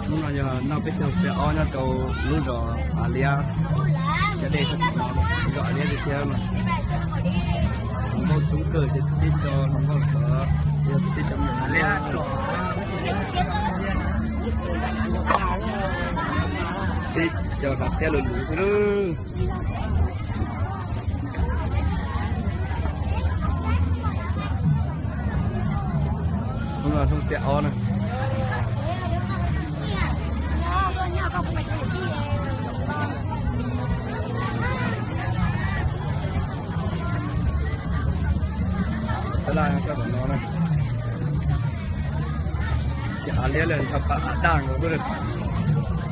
Hnub no yog noj peb caug xiab ob nyob rau lub zos Av Liab, cov dej sab tom no, zos Av Liab tiag thiab mas. Hluas nkauj coob kawg, tib co hluas nkauj sov, yog tib co me nyuam, tib co hluas thiab luv luv xwb. Hnub no hnub xiab ob na. Tab laj sab tom no na. Ces Av Liab lawm, ntshav pas Av Daj nkaus xwb.